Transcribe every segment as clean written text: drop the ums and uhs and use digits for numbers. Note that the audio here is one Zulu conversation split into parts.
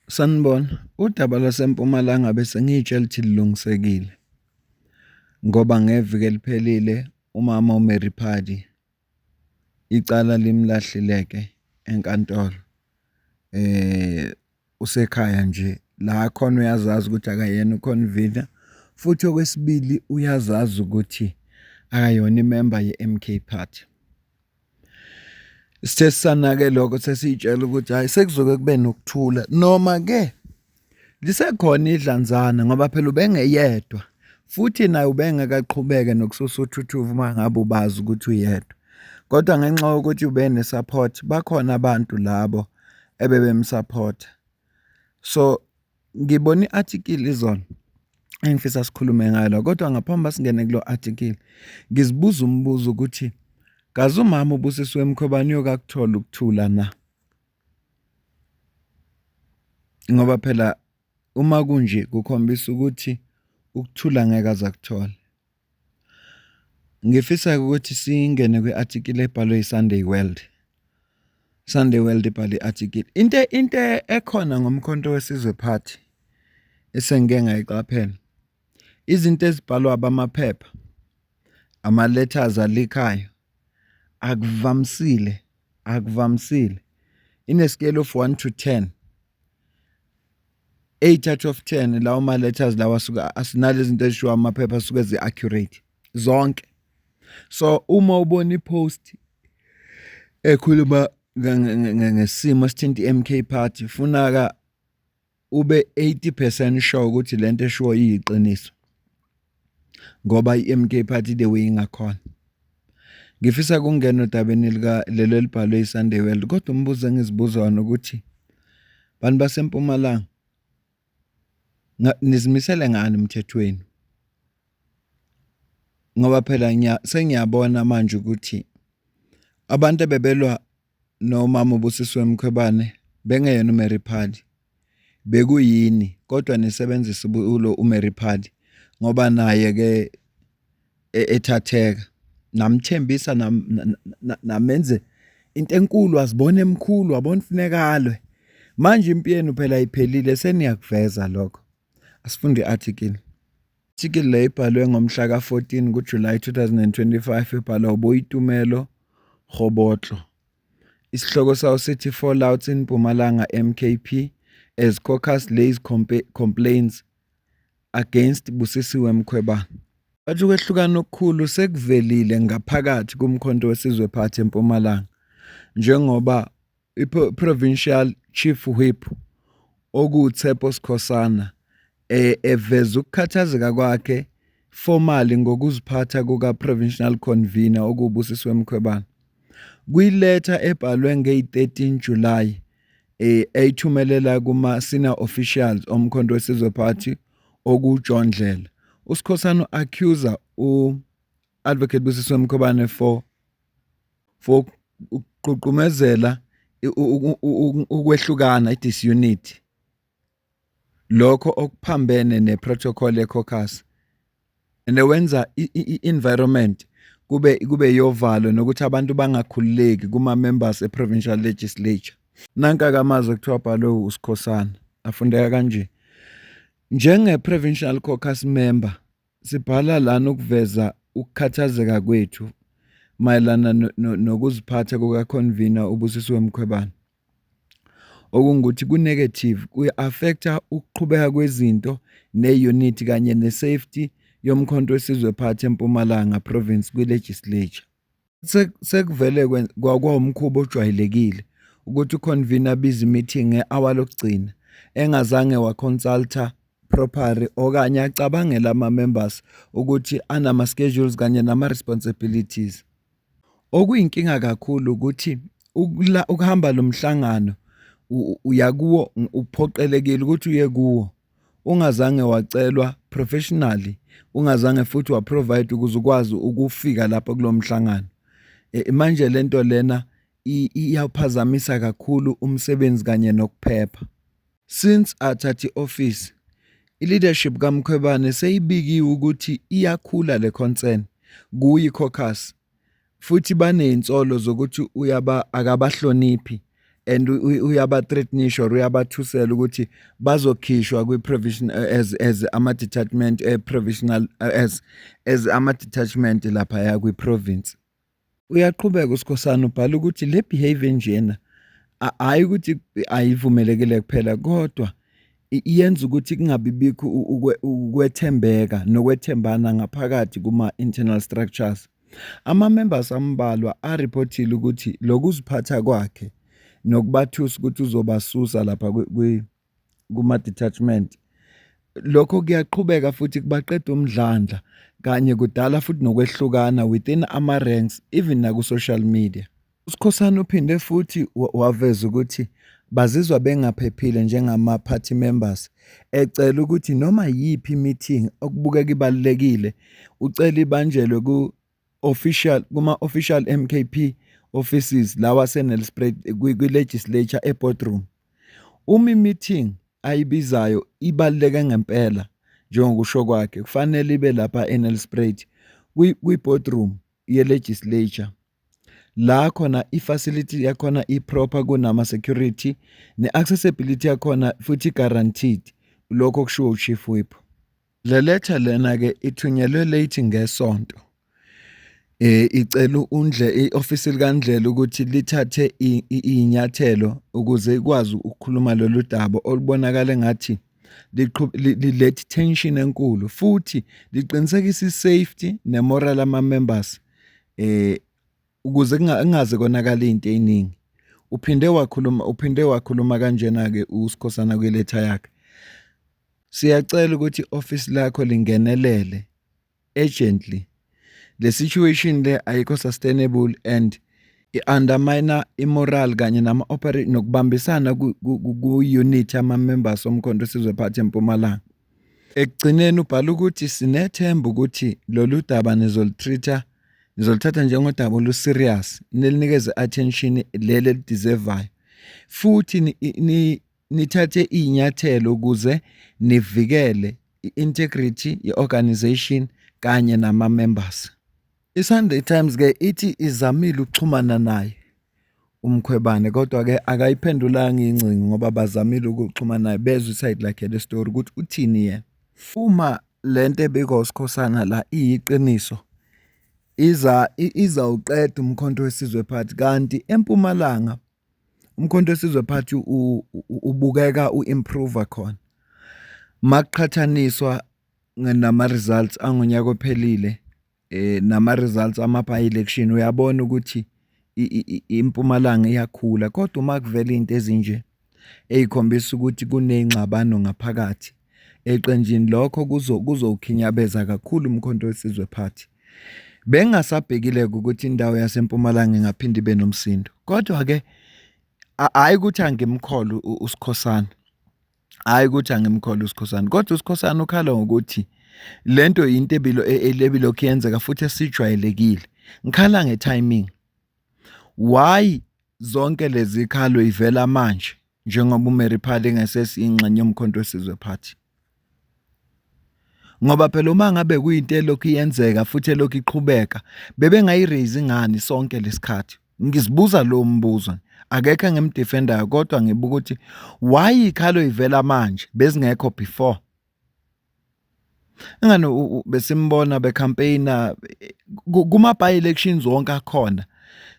Sanibona, udaba lwaseMpumalanga bese ngiy'tshela ukuthi lilungisekile ngoba ngeviki eliphelile umama uMary Phadi icala limlahlile-ke enkantolo. Usekhaya nje la akhona uyazazi ukuthi akayena u-convener futhi okwesibili uyazazi ukuthi akayona imemba ye-M_K Party. Sithe sisanake lokho sesiy'tshela ukuthi hhayi sekuzoke kube nokuthula noma-ke lisekhona idlanzana ngoba phela ubengeyedwa futhi naye ubengeke aqhubeke nokususa uthuthuva uma ngabe ubazi ukuthi uyedwa. Kodwa ngenxa yokuthi ubene-support bakhona abantu labo ebebemsaphotha. So ngibone i-article izolo engifisa sikhulume ngayo la kodwa ngaphambi singene kulo article ngizibuza umbuzo ukuthi kaze umama uBusisiwe Mkhwebane uyokakuthola ukuthula na? Ngoba phela uma kunje kukhombisa ukuthi ukuthula ngeke aze akuthole. Ngifisa ukuthi singene kwi-article ebhalwe yi-Sunday World. Sunday World ibhale i-article. Into ekhona ngoMkhonto weSizwe Party esengike ngayiqaphela, izinto ezibhalwa abamaphepha, ama-letters alikhayo, akuvamisile, akuvamisile. In a scale of 1 to 10, 8 out of 10 lawo ma-letters lawa asuke asinale zinto ezishiwo amaphepha asuke zi-accurate zonke. So uma ubona i-post ekhuluma ngesimo esithinta i-M_K Party funaka ube 80% sure ukuthi lento eshiwo iyiqiniso ngoba i-M_K Party the way ingakhona. Ngifisa ukungena odabeni lika lelo elibhalwe i-Sunday World kodwa umbuzo engizibuza wona ukuthi bantu baseMpumalanga nizimisele ngani emthethweni? Ngoba phela sengiyabona manje ukuthi abantu ebebelwa nomama uBusisiwe Mkhwebane bengeyena uMary Phadi bekuyini kodwa nisebenzisa ulo uMary Phadi ngoba naye ke ethatheka namthembisa namenze into enkulu azibona emkhulu wabona funeka alwe manje impi yenu phela iphelile seniyakuveza lokho. Asifunde i-article. Article le ibhalwe ngomhla ka-14 kuJulayi 2025 ibhalwa uBoitumelo Kgobotlo. Isihloko sawo sithi Fallouts in Mpumalanga MKP as Caucus lays complaints against Busisiwe Mkhwebane. Bathi ukwehlukana okukhulu sekuvelile ngaphakathi kuMkhonto weSizwe Party eMpumalanga njengoba i-Provincial Chief Whip okuwuTshepo Skhosana eveza ukukhathazeka kwakhe formally ngokuziphatha kuka-Provincial Convener okuwuBusisiwe Mkhwebane. Kwiletha ebhalwe ngeyi-13 July eyithumelela kuma-senior officials oMkhonto weSizwe Party okuwuJohn Ndlela, uSkhosana u-accuser u-Advocate Busisiwe Mkhwebane for ukugqugqumezela ukwehlukana i-disunity lokho okuphambene ne-protocol ye-caucus and wenza i-environment kube yovalo nokuthi abantu bangakhululeki kuma-members e-provincial legislature. Nanka-ke amazwi ekuthiwa abhalwe uSkhosana afundeka kanje. Njenge-provincial caucus member Sibhala lana ukuveza ukukhathazeka kwethu mayelana nokuziphatha kuka-convener uBusisiwe Mkhwebane. Okungukuthi ku-negative kuya-affect-a ukuqhubeka kwezinto ne-unity kanye ne-safety yoMkhonto weSizwe Party eMpumalanga Province kwi-legislature. Sekuvele kwawumkhuba ojwayelekile ukuthi u-convener abize i-meeting nge-hour lokugcina engazange wa-consult-a properly okanye acabangele ama-members ukuthi anama-schedules kanye nama-responsibilities. Okuyinkinga kakhulu ukuthi ukuhamba lo mhlangano uya kuwo uphoqelekile ukuthi uye kuwo. Ungazange wacelwa professionally, ungazange futhi wa-provide ukuze ukwazi ukufika lapho kulo mhlangano. Manje lento lena iyawuphazamisa kakhulu umsebenzi kanye nokuphepha. Since athatha i-office, i-leadership kaMkhwebane seyibikiwe ukuthi iyakhula le concern kuyi-caucus futhi banezinsolo zokuthi uyaba akabahloniphi and uyaba-threatenisha or uyabathusela ukuthi bazokhishwa kwi-provision as ama-detachment e-provisional as ama-detachment laphaya kwi-province. Uyaqhubeka uSkhosana ubhala ukuthi le behavior enjena hhayi ukuthi ayivumelekile kuphela kodwa iyenza ukuthi kungabi bikho ukwethembeka nokwethembana ngaphakathi kuma-internal structures. Ama-members ambalwa ariphothile ukuthi lokuziphatha kwakhe nokubathusa ukuthi uzobasusa lapha kuma-detachment lokho kuyaqhubeka futhi kubaqeda umdlandla kanye kudala futhi nokwehlukana within ama-ranks even naku-social media. USkhosana uphinde futhi waveza ukuthi bazizwa bengaphephile njengama-party members ecela ukuthi noma yiphi i-meeting okubukeka ibalulekile ucela ibanjelwe ku-official kuma-official MKP offices lawa aseNelspruit kwi-legislature e-boardroom. Uma i-meeting ayibizayo ibaluleke ngempela njengokusho kwakhe kufanele ibe lapha eNelspruit kwi-boardroom ye-legislature. La khona i-facility yakhona i-proper kunama-security ne-accessibility yakhona futhi guaranteed. Lokho kushiwo u-Chief Whip. Le letha lena-ke ithunyelwe late ngeSonto. Icela i-ofisi likaNdlela ukuthi lithathe iy'nyathelo ukuze ikwazi ukukhuluma lolu daba olubonakala engathi liletha i-tension enkulu futhi liqinisekisa i-safety ne-moral ama-members ukuze kungaze konakale iy'nto ey'ningi. Uphinde wakhuluma kanjena-ke uSkhosana kwiletha yakhe. Siyacela ukuthi i-ofisi lakho lingenelele urgently. Le situation le ayikho sustainable and i-undermine i-moral kanye nokubambisana ku-unit yama-members oMkhonto weSizwe Party eMpumalanga. Ekugcineni ubhala ukuthi sinethemba ukuthi lolu daba nizolu-treat-a nizoluthatha njengodaba olu-serious nilinikeze attention leli eli-deserve-ayo futhi nithathe iy'nyathelo ukuze nivikele i-integrity ye-organization kanye nama-members. I-Sunday Times-ke ithi izamile ukuxhumana naye uMkhwebane kodwa-ke akayiphendulanga ingcingo ngoba bazamile ukuxhumana naye bezwe isayidi lakhe le-story ukuthi uthini yena. Uma lento ebikwa uSkhosana la iyiqiniso iza izawuqeda uMkhonto weSizwe Party kanti eMpumalanga uMkhonto weSizwe Party ubukeka u-improve khona. Makuqhathaniswa nama-results angonyaka ophelile nama-results ama-by-election uyabona ukuthi iMpumalanga iyakhula kodwa uma kuvela iy'nto ezinje ey'khombisa ukuthi kuney'ngxabano ngaphakathi eqenjini lokho kuzowukhinyabeza kakhulu uMkhonto weSizwe Party. Bengingasabhekile-ke ukuthi indawo yaseMpumalanga ingaphinde ibe nomsindo kodwa-ke hhayi ukuthi angimkholwa uSkhosana. Hhayi ukuthi angimkholwa uSkhosana kodwa uSkhosana ukhala ngokuthi lento yinto ebilokhu yenzeka futhi esijwayelekile. Ngikhala nge-timing. Why zonke lezi khalo ivela manje njengoba uMary Phadi engasesiyingxenye yoMkhonto weSizwe Party? Ngoba phela uma ngabe kuyinto elokhu iyenzeka futhi elokhu iqhubeka bebengayi-raise ngani sonke lesikhathi? Ngizibuza lowo mbuzo. Akekho engim-defend-ayo kodwa ngibuka ukuthi why ikhalo ivela manje bezingekho before? Ingani besimbona be-campaign-a kuma-by-elections wonke akhona.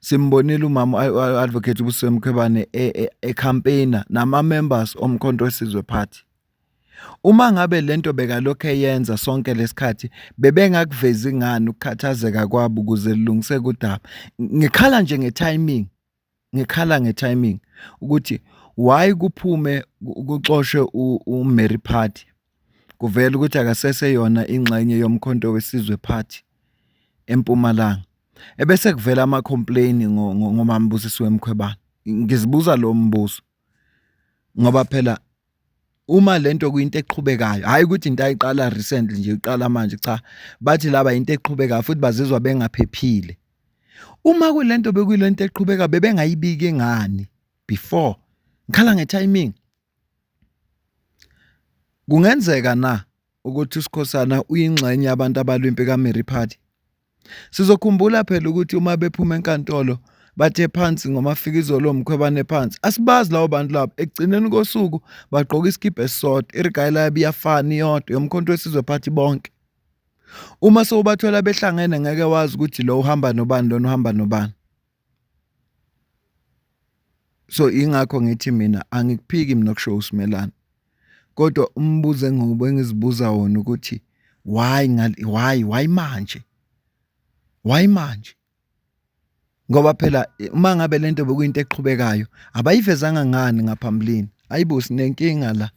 Simbonile umama u-Advocate Busisiwe Mkhwebane e-campaign-a nama-members oMkhonto weSizwe Party. Uma ngabe lento bekalokhu eyenza sonke lesikhathi bebengakuvezi ngani ukukhathazeka kwabo ukuze lulungiseke udaba? Ngikhala nje nge-timing, ngikhala nge-timing ukuthi why kuphume kuxoshwe uMary Phadi kuvele ukuthi akaseseyona ingxenye yoMkhonto weSizwe Party eMpumalanga. Ebese kuvela ama-complain ngomama Busisiwe Mkhwebane. Ngizibuza lo mbuzo ngoba phela uma lento kuyinto eqhubekayo hhayi ukuthi into ayiqala recently nje iqala manje cha, bathi laba into eqhubekayo futhi bazizwa bengaphephile. Uma kulento bekuyilento eqhubeka bebengayibiki ngani before? Ngikhala nge-timing. Kungenzeka na ukuthi uSkhosana uyingxenye yabantu abalwa impi kaMary Phadi? Sizokhumbula phela ukuthi uma bephuma enkantolo Bathe phansi ngoMafikizolo oMkhwebane phansi. Asibazi labo bantu labo. Ekugcineni kosuku bagqoka isikibha esisodwa, irigayela yabo iyafana iyodwa yoMkhonto weSizwe Party bonke. Uma sewubathola behlangene ngeke wazi ukuthi lo uhamba nobani lona uhamba nobani. So ingakho ngithi mina angikuphiki mina okushiwo uSimelane. Kodwa umbuzo engiwube ngizibuza wona ukuthi why why manje? Why manje? Ngoba phela uma ngabe lento bekuyinto eqhubekayo abayivezanga ngani ngaphambilini? Hayibo sinenkinga la.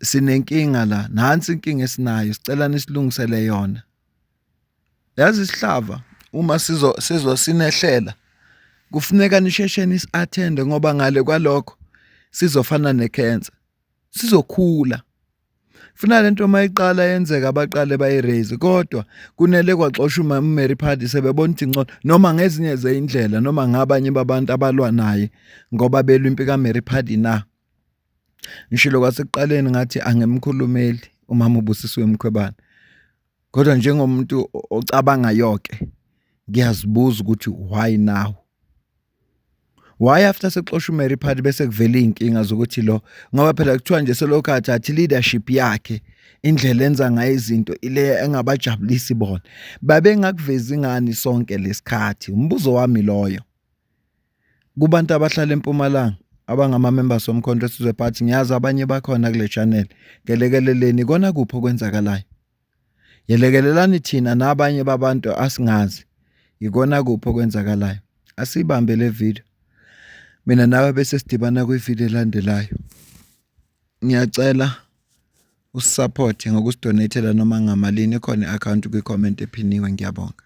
Sinenkinga la. Nansi inkinga esinayo sicela nisilungisele yona. Yazi isihlava uma sizo sizo sinehlela kufuneka nisheshe nisi-attend ngoba ngale kwalokho sizofana ne-cancer. Sizokhula. Funa lento uma iqala yenzeka abaqale bayi-raise kodwa kunele kwaxoshwa uMary Phadi sebebona ukuthi ngcono noma ngezinye zeyindlela noma ngabanye babantu abalwa naye ngoba belwa impi kaMary Phadi na. Ngishilo kwasekuqaleni ngathi angimkhulumeli umama uBusisiwe Mkhwebane. Kodwa njengomuntu ocabangayo-ke ngiyazibuza ukuthi why now? Why after sexoshwa uMary Phadi bese kuvela iy'nkinga zokuthi lo ngoba phela kuthiwa nje selokhu athi athi leadership yakhe indlela enza ngayo izinto ile engabajabulisi bona. Babengakuvezi ngani sonke lesikhathi? Umbuzo wami loyo. Kubantu abahlala eMpumalanga abangama-members woMkhonto weSizwe Party ngiyazi abanye bakhona kule channel. Ngelekeleleni ikona kuphi okwenzakalayo? Yelekelelani thina nabanye babantu asingazi ikona kuphi okwenzakalayo. Asiyibambe le video. Mina nawe bese sidibana kwi-video elandelayo. Ngiyacela usisapothe ngokusidoneyithela noma ngamalini ikhona i-akhawunti kwi-comment ephiniwe ngiyabonga.